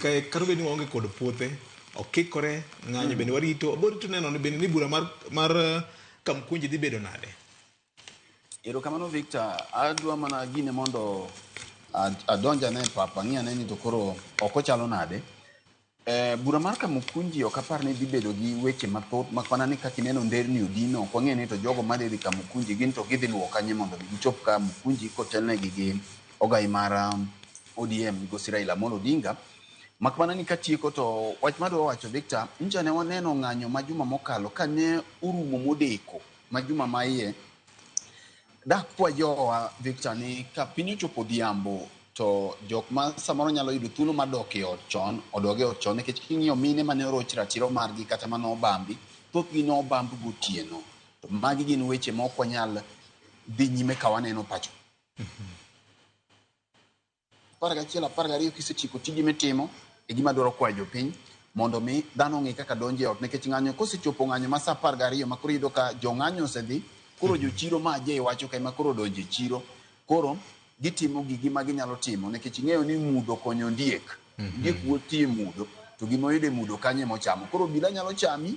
Kae kata obed ni waonge kod puothe, okikore, ng'anyo bende warito, wabiro neno ni bende ni bura mar Kamkunji dhi bedo nade. Erokamano Victor, adwa mana gine mondo adonj ane e pap ang'i ane ni to koro oko chalo nade. Bura mar Kamukunji ok apar ni dhi bedo gi weche mathoth mak mana ni kaka ineno nderni odino ok wang'e ni to jogo madhi dhi Kamukunji gin to gidhi luwo kanye mondo mi gichop Kamukunji kotelnegi gi ogai mar ODM migosi Raila Amolo Odinga. Mak mana ni katieko to wach madwa wacho Victor, nyocha ne waneno ng'anyo ma juma mokalo ka ne orumo modeko ma juma ma iye. Dakwa jowa Victor ni ka piny ochopo odhiambo to jok ma samoro nyalo yudo thuolo mar dok e ot chon odog e ot chon nikech king'iyo mine mane oroch ratiro margi kata mane obambi, thothgi ne obamb gotieno. To magi gin weche ma ok wanyal dhi nyime ka waneno pacho. 11 12 kisetieko tiji mitimo e gima dwaro kwayo jopiny mondo mi dhano ong'e kaka donjo e ot nikech ng'anyo kosechopo ng'anyo ma saa 12 ma koro iyudo ka jong'anyo osedhi koro jochiro ma aje iwacho ka ema koro odonjo e chiro koro gitimo gigi ma ginyalo timo nikech ing'eyo ni mudho konyo ondiek. Ondiek wuok tiyo e mudho to gima oyudo e mudho kanyo ema ochamo. Koro obila nyalo chami,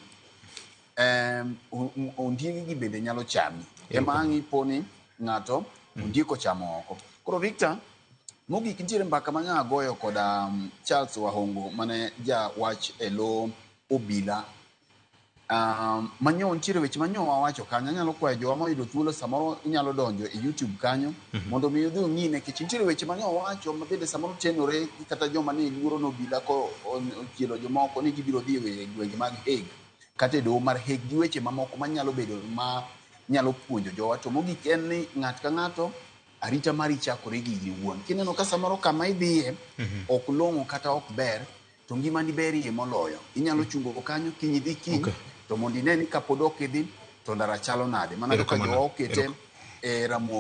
ondiegi gi bende nyalo chami. Ema ang' ipo ni ng'ato ondiek ochamo oko. Koro Victor, mogik nitiere mbaka ma nya goyo koda Charles Wahongo mane ja wach e lo obila. Manyo nitiere weche manyo wawacho kanyo. Anyalo kwayo jowa moyudo thuolo samoro inyalo donjo e YouTube kanyo mondo mi udhi ung'i nikech nitiere weche manyo wawacho ma bende samoro tenore gi kata joma ne luoro ni obila ko ochielo jomoko ni gibiro dhi e gwenge mag Hague kata e doho mar Hague gi weche mamoko manyalo bedo ma nyalo puonjo jowa. To mogik en ni ng'at ka ng'ato arita mari chakore gi in iwuon. Kineno ka samoro kama idhiye ok long'o kata ok ber, to ngimani berie moloyo. Inyalo chungo kanyo kiny idhi kiny, to mondo ine ni kapod ok idhi to ndara chalo nade. Mana kaka jowa okete e Ramogi.